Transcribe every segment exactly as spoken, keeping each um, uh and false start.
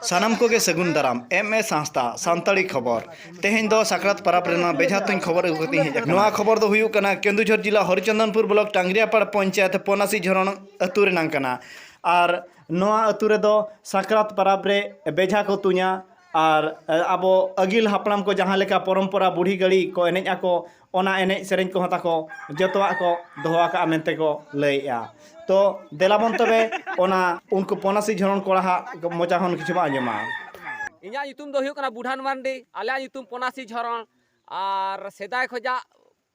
ᱥᱟᱱᱟᱢ ᱠᱚᱜᱮ ᱥᱟᱹᱜᱩᱱ ᱫᱟᱨᱟᱢ᱾ ᱮᱢ ᱮᱥ ᱦᱟᱸᱥᱫᱟ, ᱥᱟᱱᱛᱟᱲᱤ ᱠᱷᱚᱵᱚᱨ᱾ ᱛᱮᱦᱮᱧ ᱫᱚ ᱥᱟᱠᱨᱟᱛ ᱯᱟᱨᱟᱵᱽ ᱨᱮᱱᱟᱜ ᱵᱮᱡᱷᱟ ᱛᱩᱧ ᱠᱷᱚᱵᱚᱨ ᱟᱹᱜᱩ ᱠᱟᱛᱮ ᱤᱧ ᱦᱮᱡ ᱟᱠᱟᱱᱟ᱾ ᱱᱚᱣᱟ ᱠᱷᱚᱵᱚᱨ ᱫᱚ ᱦᱩᱭᱩᱜ ᱠᱟᱱᱟ ᱠᱮᱱᱫᱩᱡᱷᱚᱨ ᱡᱤᱞᱟ ᱦᱚᱨᱤᱪᱚᱱᱫᱚᱱᱯᱩᱨ ᱵᱞᱚᱠ ᱴᱟᱝᱜᱽᱨᱤᱭᱟᱯᱟᱲ ᱯᱚᱧᱪᱟᱭᱮᱛ ᱯᱚᱱᱟᱥᱤ ᱡᱷᱚᱨᱚᱱ ᱟᱹᱛᱩ ᱨᱮᱱᱟᱝ ᱠᱟᱱᱟ᱾ ᱟᱨ ᱱᱚᱣᱟ ᱟᱹᱛᱩ ᱨᱮᱫᱚ ᱥᱟᱠᱨᱟᱛ ᱯᱟᱨᱟᱵᱽ ᱨᱮ ᱵᱮᱡᱷᱟ ᱠᱚ ᱛᱩᱧᱟ᱾ ᱟᱨ, ᱮ, ᱟᱵᱚ ᱟᱹᱜᱤᱞ ᱦᱟᱯᱲᱟᱢ ᱠᱚ ᱡᱟᱦᱟᱸ ᱞᱮᱠᱟ ᱯᱚᱨᱚᱢᱯᱚᱨᱟ ᱵᱩᱲᱦᱤ ᱜᱟᱹᱲᱤ ᱠᱚ ᱮᱱᱮᱡ ᱟᱠᱚ, ᱚᱱᱟ ᱮᱱᱮᱡ ᱥᱮᱨᱮᱧ ᱠᱚᱦᱚᱸ ᱛᱟᱠᱚ ᱡᱚᱛᱚᱣᱟᱜ ᱠᱚ ᱫᱚᱦᱚ ᱟᱠᱟᱫᱼᱟ ᱢᱮᱱᱛᱮ ᱠᱚ ᱞᱟᱹᱭᱮᱫᱼᱟ᱾ ᱛᱚ ᱫᱮᱞᱟ ᱵᱚᱱ ᱛᱚᱵᱮ ᱚᱱᱟ ᱩᱱᱠᱩ ᱯᱚᱱᱟᱥᱤ ᱡᱷᱚᱨᱚᱱ ᱠᱚᱲᱟ ᱦᱟᱜ ᱢᱚᱪᱟ ᱠᱷᱚᱱ ᱠᱤᱪᱷᱩ ᱵᱚᱱ ᱟᱸᱡᱚᱢᱟ᱾ ᱤᱧᱟᱹᱜ ᱧᱩᱛᱩᱢ ᱫᱚ ᱦᱩᱭᱩᱜ ᱠᱟᱱᱟ ᱵᱩᱰᱷᱟᱱ ᱢᱟᱨᱰᱤ, ᱟᱞᱮᱭᱟᱜ ᱧᱩᱛᱩᱢ ᱯᱚᱱᱟᱥᱤ ᱡᱷᱚᱨᱚᱱ᱾ ᱟᱨ ᱥᱮᱫᱟᱭ ᱠᱷᱚᱡᱟᱜ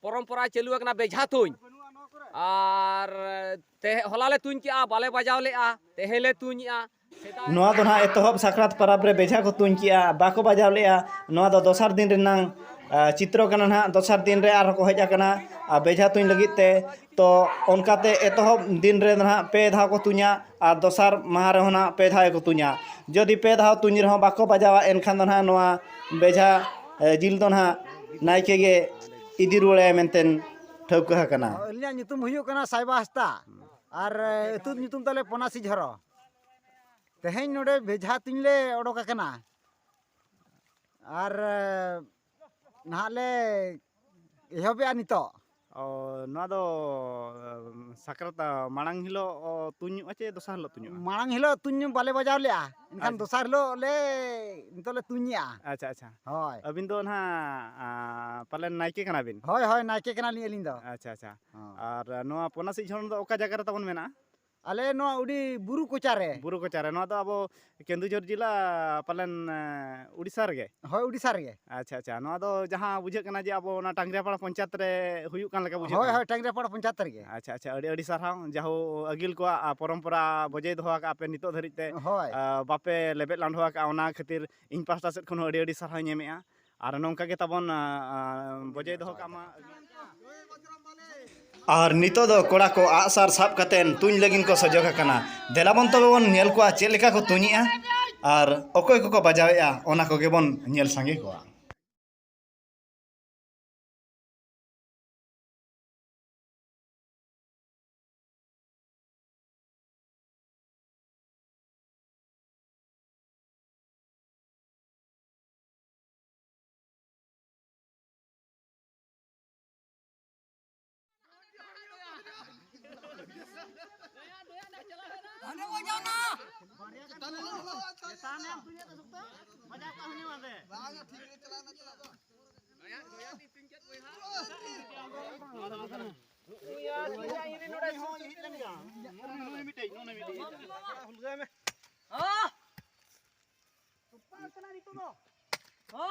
ᱯᱚᱨᱚᱢᱯᱚᱨᱟ ᱪᱟᱹᱞᱩ ᱟᱠᱟᱱᱟ ᱵᱮᱡᱷᱟ ᱛᱩᱧ᱾ ᱟᱨ ᱛᱮ-, ᱦᱚᱞᱟ ᱞᱮ ᱛᱩᱧ ᱠᱮᱜᱼᱟ, ᱵᱟᱞᱮ ᱵᱟᱡᱟᱣ ᱞᱮᱜᱼᱟ, ᱛᱮᱦᱮᱧ ᱞᱮ ᱛᱩᱧᱮᱜᱼᱟ᱾ ᱱᱚᱣᱟ ᱫᱚ ᱱᱟᱦᱟᱜ ᱮᱛᱚᱦᱚᱵ ᱥᱟᱠᱨᱟᱛ ᱯᱟᱨᱟᱵᱽ ᱨᱮ ᱵᱮᱡᱷᱟ ᱠᱚ ᱛᱩᱧ ᱠᱮᱜᱼᱟ, ᱵᱟᱠᱚ ᱵᱟᱡᱟᱣ ᱞᱮᱜᱼᱟ᱾ ᱱᱚᱣᱟ ᱫᱚ ᱫᱚᱥᱟᱨ ᱫᱤᱱ ᱨᱮᱱᱟᱝ, ᱟ, ᱪᱤᱛᱨᱚ ᱠᱟᱱᱟ ᱱᱟᱦᱟᱜ᱾ ᱫᱚᱥᱟᱨ ᱫᱤᱱ ᱨᱮ ᱟᱨᱦᱚᱸ ᱠᱚ ᱦᱮᱡ ᱟᱠᱟᱱᱟ, ᱟ, ᱵᱮᱡᱷᱟ ᱛᱩᱧ ᱞᱟᱹᱜᱤᱫ ᱛᱮ᱾ ᱛᱚ ᱚᱱᱠᱟᱛᱮ ᱮᱛᱚᱦᱚᱵ ᱫᱤᱱ ᱨᱮ ᱱᱟᱦᱟᱜ ᱯᱮ ᱫᱷᱟᱣ ᱠᱚ ᱛᱩᱧᱟ ᱟᱨ ᱫᱚᱥᱟᱨ ᱢᱟᱦᱟ ᱨᱮᱦᱚᱸ ᱱᱟᱦᱟᱜ ᱯᱮ ᱫᱷᱟᱣ ᱜᱮᱠᱚ ᱛᱩᱧᱟ᱾ ᱡᱩᱫᱤ ᱯᱮ ᱫᱷᱟᱣ ᱛᱩᱧ ᱨᱮᱦᱚᱸ ᱵᱟᱠᱚ ᱵᱟᱡᱟᱣᱟ, ᱮᱱᱠᱷᱟᱱ ᱫᱚ ᱱᱟᱦᱟᱜ ᱱᱚᱣᱟ ᱵᱮᱡᱷᱟ, ᱮ, ᱡᱤᱞ ᱫᱚ ᱱᱟᱦᱟᱜ ᱱᱟᱭᱠᱮ ᱜᱮ ᱤᱫᱤ ᱨᱩᱣᱟᱹᱲᱟᱭᱟ ᱢᱮᱱᱛᱮ ᱴᱷᱟᱹᱣᱠᱟᱹ ᱟᱠᱟᱱᱟ᱾ ᱟᱹᱞᱤᱧᱟᱜ ᱧᱩᱛᱩᱢ ᱦᱩᱭᱩᱜ ᱠᱟᱱᱟ ᱥᱟᱭᱵᱟ ᱦᱟᱸᱥᱫᱟ᱾ ᱟᱨ, ᱮ, ᱟᱹᱛᱩ ᱧᱩᱛᱩᱢ ᱛᱟᱞᱮ ᱯᱚᱱᱟᱥᱤ ᱡᱷᱚᱨᱚ᱾ ᱛᱮᱦᱮᱧ ᱱᱚᱰᱮ ᱵᱮᱡᱷᱟ ᱛᱩᱧ ᱞᱮ ᱚᱰᱚᱠ ᱟᱠᱟᱱᱟ᱾ ᱟᱨ, ᱮ, ᱱᱟᱦᱟᱜ ᱞᱮ ᱮᱦᱚᱵᱮᱜᱼᱟ ᱱᱤᱛᱚᱜ᱾ ᱚ, ᱱᱚᱣᱟ ᱫᱚ, ᱮ, ᱥᱟᱠᱨᱟᱛ, ᱟ, ᱢᱟᱲᱟᱝ ᱦᱤᱞᱳᱜ, ᱚ, ᱛᱩᱧᱚᱜᱼᱟ ᱪᱮ ᱫᱚᱥᱟᱨ ᱦᱤᱞᱳᱜ ᱛᱩᱧᱚᱜᱼᱟ? ᱢᱟᱲᱟᱝ ᱦᱤᱞᱳᱜ ᱛᱩᱧ ᱵᱟᱞᱮ ᱵᱟᱡᱟᱣ ᱞᱮᱜᱼᱟ, ᱮᱱᱠᱷᱟᱱ ᱟᱪᱪᱷᱟ᱾ ᱫᱚᱥᱟᱨ ᱦᱤᱞᱳᱜ ᱞᱮ ᱱᱤᱛᱚᱜ ᱞᱮ ᱛᱩᱧᱮᱜᱼᱟ᱾ ᱟᱪᱪᱷᱟ, ᱟᱪᱪᱷᱟ᱾ ᱦᱳᱭ᱾ ᱟᱹᱵᱤᱱ ᱫᱚ ᱱᱟᱦᱟᱜ, ᱟ, ᱯᱟᱞᱮᱱ ᱱᱟᱭᱠᱮ ᱠᱟᱱᱟ ᱵᱤᱱ? ᱦᱳᱭ, ᱦᱳᱭ, ᱱᱟᱭᱠᱮ ᱠᱟᱱᱟᱞᱤᱧ ᱟᱹᱞᱤᱧ ᱫᱚ᱾ ᱟᱪᱪᱷᱟ, ᱟᱪᱪᱷᱟ᱾ ᱦᱚᱸ᱾ ᱟᱨ ᱱᱚᱣᱟ ᱯᱚᱱᱟᱥᱤ ᱡᱷᱚᱨᱚᱱ ᱫᱚ ᱚᱠᱟ ᱡᱟᱭᱜᱟ ᱨᱮ ᱛᱟᱵᱚᱱ ᱢᱮᱱᱟᱜᱼᱟ? ᱟᱞᱮ ᱱᱚᱣᱟ ᱩᱰᱤ ᱵᱩᱨᱩ ᱠᱚᱪᱟ ᱨᱮ᱾ ᱵᱩᱨᱩ ᱠᱚᱪᱟ ᱨᱮ᱾ ᱱᱚᱣᱟ ᱫᱚ ᱟᱵᱚ ᱠᱮᱱᱫᱩᱡᱷᱚᱨ ᱡᱮᱞᱟ ᱯᱟᱞᱮᱱ, ᱮ, ᱩᱰᱤᱥᱟ ᱨᱮᱜᱮ? ᱦᱳᱭ, ᱩᱰᱤᱥᱟ ᱨᱮᱜᱮ᱾ ᱟᱪᱪᱷᱟ, ᱟᱪᱪᱷᱟ᱾ ᱱᱚᱣᱟ ᱫᱚ ᱡᱟᱦᱟᱸ ᱵᱩᱡᱷᱟᱹᱜ ᱠᱟᱱᱟ ᱡᱮ ᱟᱵᱚ ᱚᱱᱟ ᱴᱟᱝᱜᱽᱨᱤᱭᱟᱯᱟᱲᱟ ᱯᱚᱧᱪᱟᱭᱮᱛ ᱨᱮ ᱦᱩᱭᱩᱜ ᱠᱟᱱ ᱞᱮᱠᱟ ᱵᱩᱡᱷᱟᱹᱜ ᱦᱳᱭ, ᱠᱟᱱᱟ᱾ ᱦᱳᱭ, ᱴᱟᱝᱜᱽᱨᱤᱭᱟᱯᱟᱲᱟ ᱯᱚᱧᱪᱟᱭᱮᱛ ᱨᱮᱜᱮ᱾ ᱟᱪᱪᱷᱟ, ᱟᱪᱪᱷᱟ᱾ ᱟᱹᱰᱤ, ᱟᱹᱰᱤ ᱥᱟᱨᱦᱟᱣ᱾ ᱡᱟᱦᱳ ᱟᱹᱜᱤᱞ ᱠᱚᱣᱟᱜ, ᱟ, ᱯᱚᱨᱚᱢᱯᱚᱨᱟ ᱵᱚᱡᱟᱭ ᱫᱚᱦᱚ ᱟᱠᱟᱫ ᱯᱮ ᱱᱤᱛᱚᱜ ᱫᱷᱟᱹᱨᱤᱡ ᱛᱮ᱾ ᱦᱳᱭ᱾ ᱟ, ᱵᱟᱯᱮ ᱞᱮᱵᱮᱫ ᱞᱟᱸᱰᱷᱚ ᱟᱠᱟᱫᱼᱟ, ᱚᱱᱟ ᱠᱷᱟᱹᱛᱤᱨ ᱤᱧ ᱯᱟᱦᱴᱟ ᱥᱮᱫ ᱠᱷᱚᱱ ᱦᱚᱸ ᱟᱹᱰᱤ, ᱟᱹᱰᱤ ᱥᱟᱨᱦᱟᱣ ᱤᱧ ᱮᱢᱮᱫᱼᱟ᱾ ᱟᱨ ᱱᱚᱝᱠᱟ ᱜᱮ ᱛᱟᱵᱚᱱ, ᱟ, ᱟ, ᱵᱚᱡᱟᱭ ᱫᱚᱦᱚ ᱠᱟᱜ ᱢᱟ᱾ ᱟᱨ ᱱᱤᱛᱚᱜ ᱫᱚ ᱠᱚᱲᱟ ᱠᱚ ᱟᱜᱼᱥᱟᱨ ᱥᱟᱵ ᱠᱟᱛᱮᱱ ᱛᱩᱧ ᱞᱟᱹᱜᱤᱫ ᱠᱚ ᱥᱚᱡᱚᱜ ᱟᱠᱟᱱᱟ᱾ ᱫᱮᱞᱟ ᱵᱚᱱ ᱛᱚᱵᱮ ᱵᱚᱱ ᱧᱮᱞ ᱠᱚᱣᱟ ᱪᱮᱫ ᱞᱮᱠᱟ ᱠᱚ ᱛᱩᱧᱮᱜᱼᱟ ᱟᱨ ᱚᱠᱚᱭ ᱠᱚᱠᱚ ᱵᱟᱡᱟᱣᱮᱜᱼᱟ, ᱚᱱᱟ ᱠᱚᱜᱮ ᱵᱚᱱ ᱧᱮᱞ ᱥᱟᱸᱜᱮ ᱠᱚᱣᱟ᱾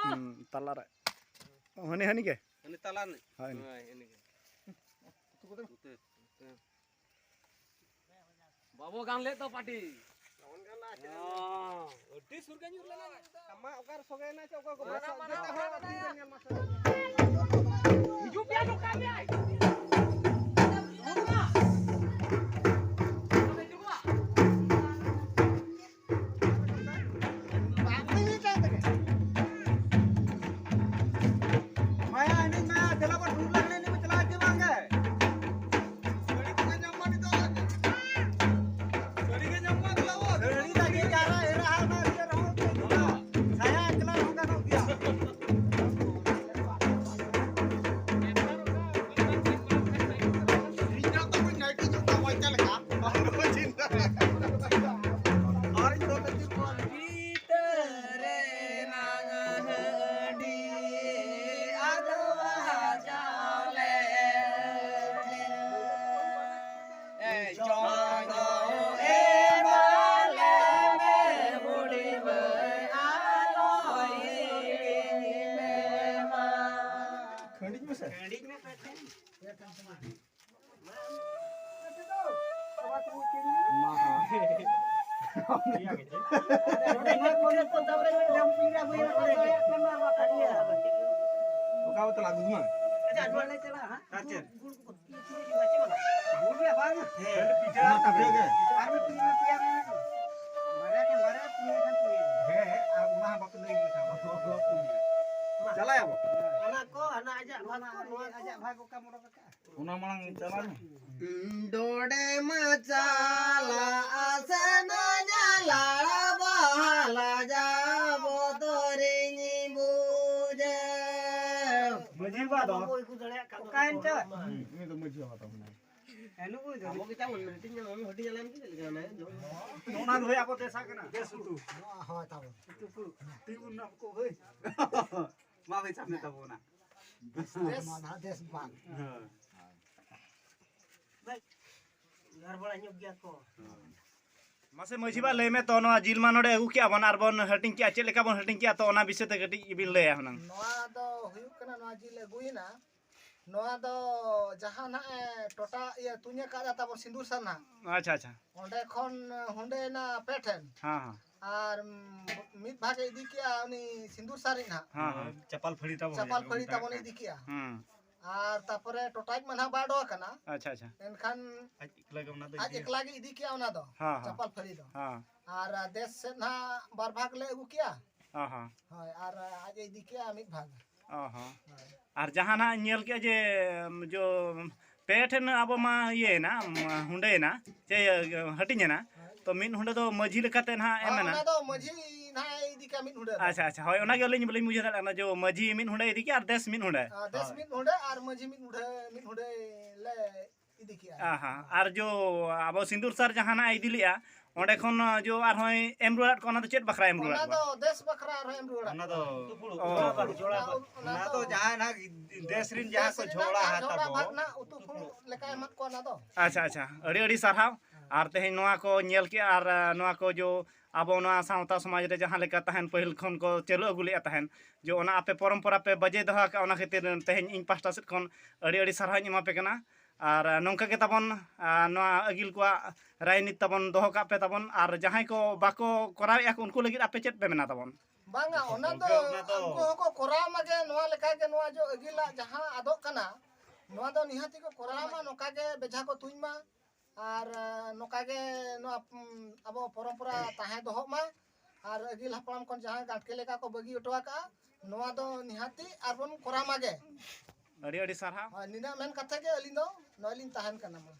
ᱦᱩᱸ, ᱛᱟᱞᱟᱨᱮ᱾ ᱦᱟᱹᱱᱤ, ᱦᱟᱹᱱᱤ ᱜᱮ᱾ ᱦᱟᱹᱱᱤ ᱛᱟᱞᱟ ᱨᱤᱱᱤᱡ? ᱦᱳᱭ, ᱦᱟᱹᱱᱤ᱾ ᱦᱳᱭ, ᱦᱟᱹᱱᱤ ᱜᱮ᱾ ᱩᱛᱟᱹᱨ, ᱩᱛᱟᱹᱨ᱾ ᱵᱟᱵᱚ ᱜᱟᱱ ᱞᱮᱫ ᱫᱚ ᱯᱟᱴᱤ᱾ ᱦᱚᱸ, ᱟᱹᱰᱤ ᱥᱩᱨ ᱜᱮ ᱧᱩᱨ ᱞᱮᱱᱟ᱾ ᱟᱢᱟᱜ ᱚᱠᱟᱨᱮ ᱥᱚᱜᱮᱭᱮᱱᱟ ᱪᱚ, ᱚᱠᱚᱭ ᱠᱚ ᱢᱟᱨᱟᱝ, ᱵᱟᱥᱟ ᱢᱟᱨᱟᱝ, ᱡᱮᱛᱮ ᱦᱚᱲ ᱢᱟᱨᱟᱝ᱾ ᱦᱤᱡᱩᱜ ᱯᱮᱭᱟ, ᱱᱚᱝᱠᱟ ᱢᱮᱭᱟᱭ᱾ ᱢᱟᱭᱟ, ᱮᱱᱮᱡ ᱢᱟ, ᱫᱮᱞᱟ ᱵᱚᱱ ᱴᱩᱨ ᱞᱟᱜᱽᱲᱮ ᱮᱱᱮᱡ ᱵᱚᱱ ᱪᱟᱞᱟᱜᱼᱟ ᱪᱮ ᱵᱟᱝ ᱜᱮ? ᱥᱟᱹᱲᱤ ᱠᱚᱜᱮ ᱧᱟᱢ ᱢᱟ ᱱᱤᱛᱚᱜ᱾ ᱥᱟᱹᱲᱤ ᱜᱮ ᱧᱟᱢ ᱢᱟ, ᱫᱮᱞᱟ ᱵᱚᱱ᱾ ᱥᱟᱹᱲᱤ ᱞᱟᱹᱜᱤᱫ ᱟᱨ ᱮᱨᱟ ᱦᱟᱨ ᱢᱟ ᱤᱭᱟᱹ ᱨᱮᱦᱚᱸ ᱪᱮᱫ ᱦᱩᱭᱩᱜᱼᱟ? ᱥᱟᱭᱟ ᱮᱠᱞᱟ ᱨᱮᱦᱚᱸ ᱜᱟᱱᱚᱜ ᱜᱮᱭᱟ᱾ ᱤᱧ ᱫᱚ ᱛᱚᱵᱮ ᱱᱟᱭᱴᱤ ᱡᱩᱛᱟᱹ ᱵᱟᱧᱪᱟᱣ ᱞᱮᱠᱟ᱾ ᱟᱨ ᱤᱧ ᱫᱚ ᱵᱷᱤᱛᱟᱹᱨ ᱨᱮᱱᱟᱝ ᱦᱟᱺᱰᱤ ᱟᱫᱚᱣᱟ ᱪᱟᱣᱞᱮ ᱪᱚᱸᱫᱚ ᱮᱢᱟᱞᱮ ᱢᱮ ᱵᱩᱰᱷᱤ ᱢᱟᱹᱭ, ᱟᱞᱚᱭ ᱦᱤᱲᱤᱧ ᱢᱮ ᱢᱟ᱾ ᱠᱷᱟᱹᱲᱤᱡ ᱢᱮᱥᱮ᱾ ᱠᱷᱟᱹᱲᱤᱡ ᱢᱮ ᱯᱮ᱾ ᱚᱠᱟ ᱵᱚᱛᱚᱞ ᱟᱹᱜᱩ ᱢᱟ? ᱟᱨ ᱪᱮᱫ? ᱦᱮᱸ᱾ ᱚᱱᱟ ᱛᱟᱵᱮ ᱜᱮ᱾ ᱦᱮᱸ, ᱟᱨ ᱚᱱᱟ ᱦᱚᱸ ᱵᱟᱯᱮ ᱞᱟᱹᱭ ᱞᱮᱠᱷᱟᱱ᱾ ᱪᱟᱞᱟᱭᱟᱵᱚ᱾ ᱚᱱᱟ ᱠᱚ, ᱦᱟᱱᱟ ᱟᱡᱟᱜ ᱵᱷᱟᱜᱽ ᱠᱚ, ᱱᱚᱣᱟ ᱠᱚ᱾ ᱟᱡᱟᱜ ᱵᱷᱟᱜᱽ ᱚᱠᱟ ᱢᱚᱨᱚᱠ ᱟᱠᱟᱜᱼᱟ? ᱚᱱᱟ ᱢᱟᱲᱟᱝ ᱪᱟᱞᱟᱜ ᱢᱮ᱾ ᱰᱚᱰᱮ ᱢᱟ ᱪᱟᱞᱟᱜ ᱥᱮᱱᱟᱧᱟ ᱞᱟᱲᱟ ᱵᱟᱦᱟᱞᱟ ᱡᱟ ᱵᱚᱫᱚᱨᱤᱧ ᱵᱩᱡᱮ᱾ ᱢᱟᱹᱡᱷᱤ ᱵᱟᱵᱟ ᱫᱚ? ᱚᱠᱟᱭᱮᱱ ᱪᱚ? ᱦᱩᱸ, ᱩᱱᱤ ᱫᱚ ᱢᱟᱹᱡᱷᱤ ᱵᱟᱵᱟ ᱛᱟᱵᱚᱱᱟᱭ᱾ ᱱᱩᱠᱩ ᱫᱚ ᱟᱵᱚ ᱜᱮ ᱛᱟᱵᱚᱱ ᱦᱟᱹᱴᱤᱧ ᱧᱟᱢ, ᱦᱟᱹᱴᱤᱧ ᱧᱟᱢ ᱠᱮᱫ ᱞᱮᱠᱟ ᱚᱱᱟ ᱫᱚ᱾ ᱚᱱᱟ ᱫᱚ ᱦᱳᱭ ᱟᱵᱚ ᱫᱮᱥᱟ ᱠᱟᱱᱟ, ᱫᱮᱥ ᱩᱛᱩ᱾ ᱱᱚᱣᱟ ᱦᱳᱭ ᱛᱟᱵᱚᱱ᱾ ᱩᱛᱩ ᱠᱚ ᱛᱤᱸᱜᱩᱱ ᱱᱟ ᱠᱚ ᱦᱳᱭ᱾ ᱢᱟ ᱵᱷᱟᱹᱭ ᱥᱟᱵ ᱢᱮ ᱛᱟᱵᱚᱱᱟ᱾ ᱫᱮᱥ ᱢᱟ ᱱᱟᱦᱟᱜ ᱫᱮᱥ ᱵᱟᱝ᱾ ᱦᱮᱸ᱾ ᱜᱟᱨ ᱵᱟᱲᱟ ᱧᱚᱜ ᱜᱮᱭᱟ ᱠᱚ᱾ ᱢᱟᱥᱮ ᱢᱟᱹᱡᱷᱤ ᱵᱟ ᱞᱟᱹᱭ ᱢᱮ ᱛᱚ, ᱱᱚᱣᱟ ᱡᱤᱞ ᱢᱟ ᱱᱚᱰᱮ ᱟᱹᱜᱩ ᱠᱮᱜᱼᱟ ᱵᱚᱱ ᱟᱨ ᱵᱚᱱ ᱦᱟᱹᱴᱤᱧ ᱠᱮᱜᱼᱟ, ᱪᱮᱫ ᱞᱮᱠᱟ ᱵᱚᱱ ᱦᱟᱹᱴᱤᱧ ᱠᱮᱜᱼᱟ ᱛᱚ ᱚᱱᱟ ᱵᱤᱥᱚᱭ ᱛᱮ ᱠᱟᱹᱴᱤᱡ ᱵᱤᱱ ᱞᱟᱹᱭᱟ ᱦᱩᱱᱟᱹᱝ᱾ ᱱᱚᱣᱟ ᱫᱚ ᱦᱩᱭᱩᱜ ᱠᱟᱱᱟ, ᱱᱚᱣᱟ ᱡᱤᱞ ᱟᱹᱜᱩᱭᱮᱱᱟ, ᱱᱚᱣᱟ ᱫᱚ ᱡᱟᱦᱟᱸ ᱱᱟᱜ ᱮ ᱴᱚᱴᱟ ᱤᱭᱟᱹ ᱛᱩᱧ ᱟᱠᱟᱫᱟ ᱛᱟᱵᱚᱱ ᱥᱤᱸᱫᱩᱨ ᱥᱟᱨᱱᱟ, ᱟᱪᱪᱷᱟ ᱟᱪᱪᱷᱟ᱾ ᱚᱸᱰᱮ ᱠᱷᱚᱱ ᱦᱩᱸᱰᱟᱹᱭᱮᱱᱟ ᱯᱮ ᱴᱷᱮᱱ᱾ ᱦᱮᱸ ᱦᱮᱸ᱾ ᱟᱨ ᱢᱤᱫ ᱵᱷᱟᱜᱽ ᱮ ᱤᱫᱤ ᱠᱮᱜᱼᱟ ᱩᱱᱤ ᱥᱤᱸᱫᱩᱨ ᱥᱟᱨᱤᱡ ᱱᱟᱦᱟᱜ᱾ ᱦᱮᱸ ᱦᱮᱸ᱾ ᱪᱟᱯᱟᱞ ᱯᱷᱟᱹᱲᱤ ᱛᱟᱵᱚᱱ ᱪᱟᱯᱟᱞ ᱡᱟᱦᱟᱸ ᱯᱷᱟᱹᱲᱤ ᱠᱚ ᱛᱟᱵᱚᱱ ᱢᱮᱛᱟᱜ ᱤᱫᱤ ᱠᱮᱜᱼᱟ᱾ ᱦᱩᱸ᱾ ᱟᱨ ᱛᱟᱯᱚᱨᱮ ᱴᱚᱴᱟᱡ ᱢᱟ ᱱᱟᱦᱟᱜ ᱵᱟᱭ ᱚᱰᱚᱠ ᱟᱠᱟᱱᱟ᱾ ᱟᱪᱪᱷᱟ ᱟᱪᱪᱷᱟ᱾ ᱮᱱᱠᱷᱟᱱ ᱟᱡ ᱮᱠᱞᱟ ᱜᱮ ᱤᱫᱤ ᱠᱮᱜᱼᱟ᱾ ᱟᱡ ᱮᱠᱞᱟ ᱜᱮ ᱤᱫᱤ ᱠᱮᱜᱼᱟ ᱚᱱᱟ ᱫᱚ, ᱦᱮᱸ ᱦᱮᱸ᱾ ᱪᱟᱯᱟᱞ ᱯᱷᱟᱹᱲᱤ ᱫᱚ᱾ ᱦᱮᱸ᱾ ᱟᱨ ᱫᱮᱥ ᱥᱮᱫ ᱱᱟᱦᱟᱜ ᱵᱟᱨ ᱵᱷᱟᱜᱽ ᱞᱮ ᱟᱹᱜᱩ ᱠᱮᱜᱼᱟ᱾ ᱦᱮᱸ ᱦᱮᱸ᱾ ᱦᱳᱭ, ᱟᱨ ᱟᱡ ᱮ ᱤᱫᱤ ᱠᱮᱜᱼᱟ ᱢᱤᱫ ᱵᱷᱟᱜᱽ᱾ ᱚ ᱦᱚᱸ᱾ ᱦᱳᱭ᱾ ᱟᱨ ᱡᱟᱦᱟᱸ ᱱᱟᱦᱟᱜ ᱤᱧ ᱧᱮᱞ ᱠᱮᱜᱼᱟ ᱡᱮ, ᱡᱚ, ᱯᱮ ᱴᱷᱮᱱ ᱟᱵᱚ ᱢᱟ ᱤᱭᱟᱹᱭᱮᱱᱟ, ᱦᱩᱸᱰᱟᱹᱭᱮᱱᱟ, ᱪᱮ ᱦᱟᱹᱴᱤᱧᱮᱱᱟ, ᱦᱳᱭ᱾ ᱛᱚ ᱢᱤᱫ ᱦᱩᱸᱰᱟᱹ ᱫᱚ ᱢᱟᱹᱡᱷᱤ ᱞᱮᱠᱟᱛᱮ ᱱᱟᱦᱟᱜ ᱮᱢ ᱦᱳᱭ, ᱮᱱᱟ᱾ ᱚᱱᱟ ᱫᱚ ᱢᱟᱹᱡᱷᱤ ᱱᱟᱦᱟᱜ ᱮ ᱤᱫᱤ ᱠᱮᱜᱼᱟ ᱢᱤᱫ ᱦᱩᱸᱰᱟᱹ ᱫᱚ᱾ ᱟᱪᱪᱷᱟ ᱟᱪᱪᱷᱟ, ᱦᱳᱭ, ᱚᱱᱟᱜᱮ ᱟᱹᱞᱤᱧ ᱵᱟᱹᱞᱤᱧ ᱵᱩᱡᱷᱟᱹᱣ ᱫᱟᱲᱮᱭᱟᱜ ᱠᱟᱱᱟ, ᱡᱮ ᱢᱟᱹᱡᱷᱤ ᱢᱤᱫ ᱦᱩᱸᱰᱟᱹ ᱤᱫᱤ ᱠᱮᱜᱼᱟ ᱟᱨ ᱫᱮᱥ ᱢᱤᱫ ᱦᱩᱸᱰᱟᱹ᱾ ᱟᱨ ᱫᱮᱥ ᱦᱳᱭ᱾ ᱢᱤᱫ ᱦᱩᱸᱰᱟᱹ ᱟᱨ ᱢᱟᱹᱡᱷᱤ ᱢᱤᱫ ᱦᱩᱸᱰᱟᱹ, ᱢᱤᱫ ᱦᱩᱸᱰᱟᱹ ᱞᱮ ᱤᱫᱤ ᱠᱮᱜᱼᱟ᱾ ᱟᱦᱟ, ᱟᱨ ᱡᱚ ᱟᱵᱚ ᱥᱤᱸᱫᱩᱨ ᱥᱟᱨ ᱡᱟᱦᱟᱱᱟᱜ ᱮ ᱤᱫᱤ ᱞᱮᱜᱼᱟ, ᱚᱸᱰᱮ ᱠᱷᱚᱱ ᱡᱚ ᱟᱨᱦᱚᱸᱭ ᱮᱢ ᱨᱩᱣᱟᱹᱲᱟᱫ ᱠᱚᱣᱟ, ᱚᱱᱟ ᱫᱚ ᱪᱮᱫ ᱵᱟᱠᱷᱨᱟᱭ ᱮᱢ ᱨᱩᱣᱟᱹᱲᱟᱫ ᱚᱱᱟ ᱠᱚᱣᱟ? ᱫᱚ ᱫᱮᱥ ᱵᱟᱠᱷᱨᱟ ᱟᱨᱦᱚᱸ ᱮᱢ ᱨᱩᱣᱟᱹᱲᱟᱫ ᱚᱱᱟ ᱫᱚ ᱠᱚᱣᱟ᱾ ᱚᱱᱟ ᱫᱚ ᱚᱱᱟ ᱡᱟᱦᱟᱸᱭ ᱱᱟᱜ ᱫᱮᱥ ᱨᱤᱱ ᱡᱟᱦᱟᱸ ᱫᱮᱥ ᱠᱚ ᱨᱮᱱᱟᱜ ᱡᱷᱚᱜᱽᱲᱟ ᱡᱟᱦᱟᱸ ᱦᱟᱛᱟ ᱡᱷᱚᱜᱽᱲᱟ ᱠᱚ᱾ ᱵᱷᱟᱜᱽ ᱱᱟᱜ ᱩᱛᱩ ᱯᱷᱩᱲᱩᱜ ᱞᱮᱠᱟ ᱮᱢᱟᱫ ᱠᱚᱣᱟ ᱚᱱᱟ ᱫᱚ᱾ ᱟᱪᱪᱷᱟ, ᱟᱪᱪᱷᱟ, ᱟᱹᱰᱤ ᱟᱹᱰᱤ ᱥᱟᱨᱦᱟᱣ᱾ ᱟᱨ ᱛᱮᱦᱮᱧ ᱱᱚᱣᱟ ᱠᱚ ᱧᱮᱞ ᱠᱮᱜᱼᱟ ᱟᱨ, ᱟ, ᱱᱚᱣᱟ ᱠᱚ ᱡᱚ ᱟᱵᱚ ᱱᱚᱣᱟ ᱥᱟᱶᱛᱟ ᱥᱚᱢᱟᱡᱽ ᱨᱮ ᱡᱟᱦᱟᱸ ᱞᱮᱠᱟ ᱛᱟᱦᱮᱱ ᱯᱟᱹᱦᱤᱞ ᱠᱷᱚᱱ ᱠᱚ ᱪᱟᱹᱞᱩ ᱟᱹᱜᱩ ᱞᱮᱜᱼᱟ ᱛᱟᱦᱮᱱ, ᱡᱚ ᱚᱱᱟ ᱟᱯᱮ ᱯᱚᱨᱚᱢᱯᱚᱨᱟ ᱯᱮ ᱵᱟᱡᱮ ᱫᱚᱦᱚ ᱟᱠᱟᱫᱼᱟ, ᱚᱱᱟ ᱠᱷᱟᱹᱛᱤᱨ ᱛᱮᱦᱮᱧ ᱤᱧ ᱯᱟᱦᱴᱟ ᱥᱮᱫ ᱠᱷᱚᱱ ᱟᱹᱰᱤ ᱟᱹᱰᱤ ᱥᱟᱨᱦᱟᱣ ᱤᱧ ᱮᱢᱟ ᱯᱮ ᱠᱟᱱᱟ᱾ ᱟᱨ, ᱟ, ᱱᱚᱝᱠᱟ ᱜᱮ ᱛᱟᱵᱚᱱ, ᱟ, ᱱᱚᱣᱟ ᱟᱹᱜᱤᱞ ᱠᱚᱣᱟᱜ ᱨᱟᱭᱱᱤᱛ ᱛᱟᱵᱚᱱ ᱫᱚᱦᱚ ᱠᱟᱜ ᱯᱮ ᱛᱟᱵᱚᱱ, ᱟᱨ ᱡᱟᱦᱟᱸᱭ ᱠᱚ ᱵᱟᱠᱚ ᱠᱚᱨᱟᱣᱮᱫᱼᱟ ᱠᱚ, ᱩᱱᱠᱩ ᱞᱟᱹᱜᱤᱫ ᱟᱯᱮ ᱪᱮᱫ ᱯᱮ ᱢᱮᱱᱟ ᱛᱟᱵᱚᱱ? ᱵᱟᱝᱟ, ᱚᱱᱟ ᱫᱚ ᱜᱚᱢᱠᱮ, ᱚᱱᱟ ᱫᱚ ᱩᱱᱠᱩ ᱦᱚᱸᱠᱚ ᱠᱚᱨᱟᱣ ᱢᱟᱜᱮ, ᱱᱚᱣᱟ ᱞᱮᱠᱟᱜᱮ ᱱᱚᱣᱟ ᱡᱚ ᱟᱹᱜᱤᱞᱟᱜ ᱡᱟᱦᱟᱸ ᱟᱫᱚᱜ ᱠᱟᱱᱟ, ᱱᱚᱣᱟ ᱫᱚ ᱱᱤᱦᱟᱹᱛᱤ ᱠᱚ ᱠᱚᱨᱟᱣ ᱢᱟ, ᱱᱚᱝᱠᱟ ᱜᱮ ᱵᱮᱡᱷᱟ ᱠᱚ ᱛᱩᱧ ᱢᱟ, ᱟᱨ, ᱟ, ᱱᱚᱝᱠᱟ ᱜᱮ ᱱᱚᱣᱟ, ᱩᱢ, ᱟᱵᱚ ᱯᱚᱨᱚᱢᱯᱚᱨᱟ ᱛᱟᱦᱮᱸ ᱫᱚᱦᱚᱜ ᱢᱟ, ᱟᱨ ᱟᱹᱜᱤᱞ ᱦᱟᱯᱲᱟᱢ ᱠᱷᱚᱱ ᱡᱟᱦᱟᱸ ᱜᱟᱸᱴᱠᱮ ᱞᱮᱠᱟ ᱠᱚ ᱵᱟᱹᱜᱤ ᱦᱚᱴᱚ ᱟᱠᱟᱫᱼᱟ, ᱱᱚᱣᱟ ᱫᱚ ᱱᱤᱦᱟᱹᱛᱤ ᱟᱨᱵᱚᱱ ᱠᱚᱨᱟᱣ ᱢᱟᱜᱮ᱾ ᱟᱹᱰᱤ ᱟᱹᱰᱤ ᱥᱟᱨᱦᱟᱣ᱾ ᱦᱳᱭ, ᱱᱤᱱᱟᱹᱜ ᱢᱮᱱ ᱠᱟᱛᱮ ᱜᱮ ᱟᱹᱞᱤᱧ ᱫᱚ ᱱᱚᱜᱼᱚᱭ ᱞᱤᱧ ᱛᱟᱦᱮᱱ ᱠᱟᱱᱟ ᱢᱟ᱾